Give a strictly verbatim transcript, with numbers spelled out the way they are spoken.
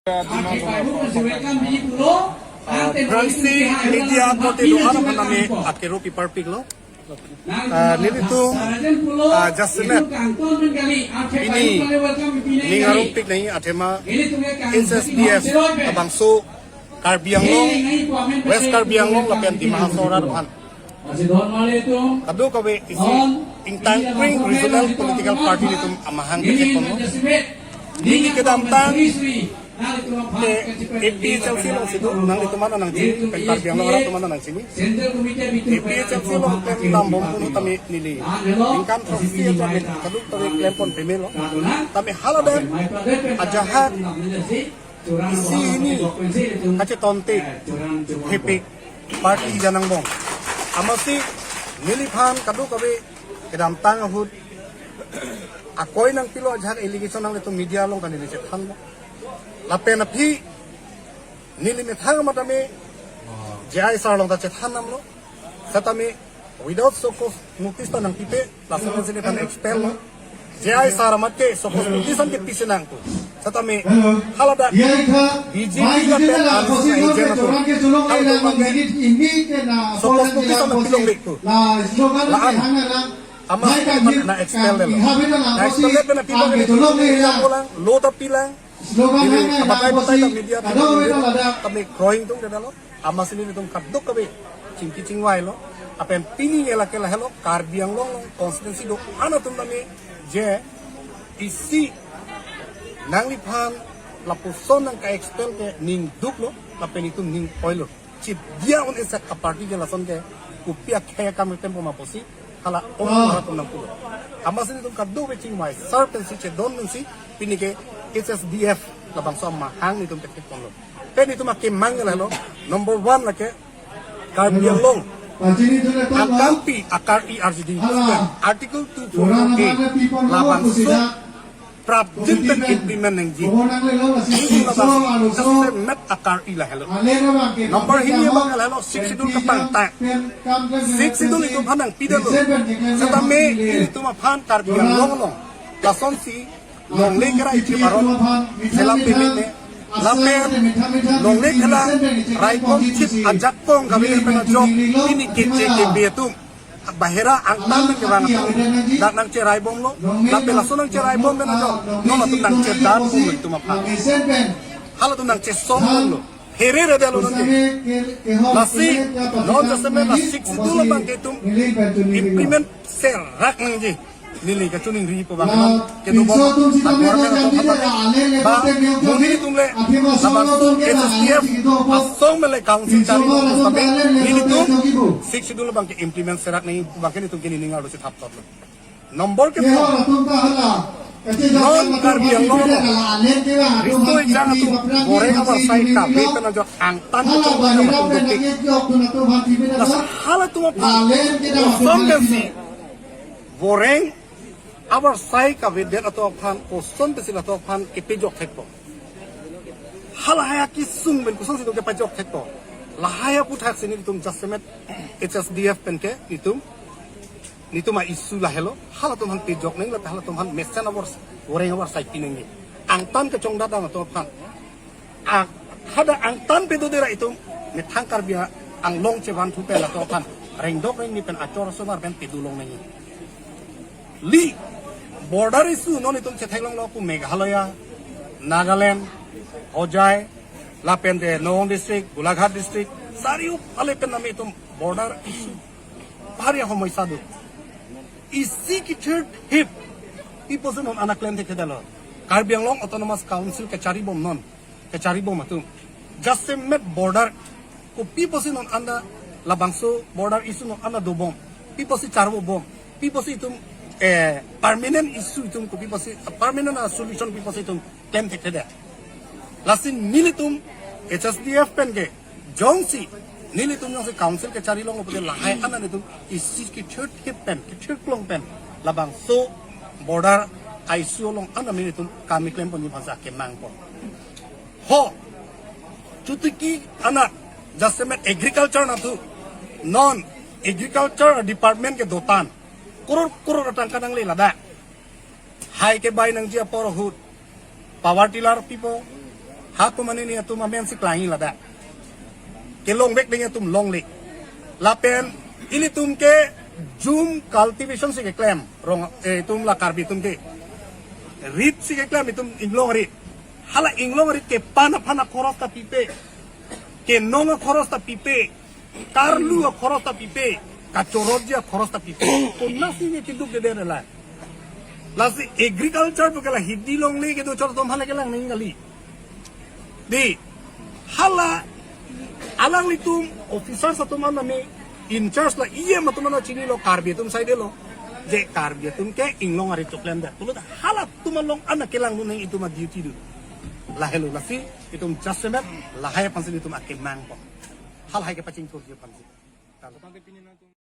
Ah, Prangsi media korte do-an aphan nami akero piparpiklo. Ah, nelitum, ah, jasemet pini ning arongpik nangji athema H S D F labangso Karbi Anglong, West Karbi Anglong lapen Dima Hasao arat aphan kadokave isi ingtangkring regional political party nelitum amahang kethek ponlo. Neli kedamtang ke A P H L C alongsi do, nanglitum aphan nangchini, pen Karbi Anglong arat atum aphan nangchini. A P H L C along klem dambom pu tame neli ningkan throksi aja kadokave klem pon pemelo. Tame haladak ajahak isi hini kachetonte hepe party ija nangbom. Amatsi neliphan kadokave kedamtang ahut akoi nangpilo, ajahak allegation nanglitum media along ta neli chethanlo. Lapen aphi neli methang amat tame J I sir along ta chethan damlo. Setame without show cause notice ta nangpipe, laso pensi nephan expel lo. J I sir amat ke show cause notice an ke pisi nangpo. Setame haladak B J P lapen R S S agent atum, haladak abang ke show cause notice an pilongle po. La-an amatsi nephan nang expel detlo. Nang expel det pen aphi abang ke lo ta pilang. Neli abatai batai ta media atum tame kroidun detlo. Amatsi nelitum kadokave chingki chingvailo. Lapen pini ke lake lahelo, Karbi Anglong along constituency do-an atum tame je isi nangliphan lapuson nangka-expel ke ning duklo, lapen itum ning oilo. Chidia un-esak aparty ke lason ke kopi akhei akam keklem pon ma pusi hala ong arat atum nangpulo. Amatsi nelitum kadokave chingvai, sir pensi chedon pensi pini ke H S D F labangso amahang nelitum kethek ponlo. Pen nelitum akemang ke lahelo, number one lake Karbi Anglong angkangpi akar-i arjuding, Article two four four A labangso prapjin pen implement nangji. Itum labangso jasemet akar-i lahelo. Number hini abang lahelo Sixth Schedule kapangtang. Sixth Schedule itum aphan nangpidetlo. Setame ilitum aphan Karbi Anglong along lasonsi longle kerai chip aron selam pememe. Lapen longle kelang raikong chip ajakong kave pen ajok pini keche kebe atum bahera angtan nangkevang atum dak nangcheraibomlo. Lapen laso nangcheraibom pen ajok non atum nangchedan bomlo itum aphan. Halatum nangchesong bomlo. Here re detlo non ke. Lasi non jasemet la Sixth Schedule abang ke itum implement serak nangji. Neli kachiningri pu abang non kedobom. Ba monit atum le labangso H S D F asong mele council chari lo, tapi nelitum Sixth Schedule abang ke implement serak nangji pu abang ke nelitum ke ning arlo si thap thot lo. Number ke non Karbi Anglong riso ejang atum boreng avarsai kave pen ajok angtan kachongdam atum dopik. Lasi halatum aphan kosonsi boreng avarsai kavedet atum aphan kosonsi latum aphan kepejok thekpo. Halahai akesung pen kosonsi itum kepejok thekpo. Lahai aputhaksi nelitum jasemet H S D F pen ke nelitum, nelitum a-issue lahelo, halatum aphan pejok nangji lapen halatum aphan mesen avars, boreng avarsai pi nangji. Angtan kachongdam atum aphan. A, hadak angtan pedodet ra itum methang Karbi Anglong chevanthu pen latum aphan rengdok rengni pen achor asomar pen pedolong nangji. Li border issue non itum chetheklonglo pu Meghalaya, Nagaland, Hojai, lapen te Nagaon district, Golaghat district, sariopale pen nami itum border issue bhari homosya do. Isi kithirthip, pi pusi non an ta klem thekthedetlo. Karbi Anglong Autonomous Council kacharibom non, kacharibom atum jasemet border kopi pusi non an ta labangso border issue non an ta dobom, pi pusi charbom, pi pusi itum, eh, permanent issue itum kopi pusi, permanent, ah, solution pi pusi itum klem thekthedet. Lasi nelitum H S D F pen ke jongsi nelitum jongsi council kachari longpo te lahai an ta nelitum isi kithirthip pen, kithirklong pen labangso border a-issue along an ta nelitum kam keklem ponji aphansi akemang po. Ho, chotiki anat jasemet agriculture anatthu non agriculture department ke dotan koror koror atangka nangle ladak. Hai kebai nangji apor ahut power tiller pipo, Ha komatne atum amen si klangji ladak. Kelong vek ding atum longle. Lapen ilitum ke jhum cultivation si keklem. Rong, eh, itum la Karbi atum ke. Rit si keklem itum inglong arit. Hala inglong arit kepan aphan akhoros ta pipe. Kenong akhoros ta pipe. Karlu akhoros ta pipe. Kachorotji akhoros ta pipe. Konatsi ne tiduk deden la. Lasi agriculture pu ke la hidi longle kedo chot atum hala kelang nangji kali. Dei, hala alanglitum officers atum an mane in charge la E M atum an chinilo, Karbi atum side lo. Je Karbi atum ke inglong arit choklemdet pulote halatum along an kelang nangji itum a duty do. Lahelo lasi itum just a minute lahai aphansi itum akemang po. Halahai kepachingthurji aphansi.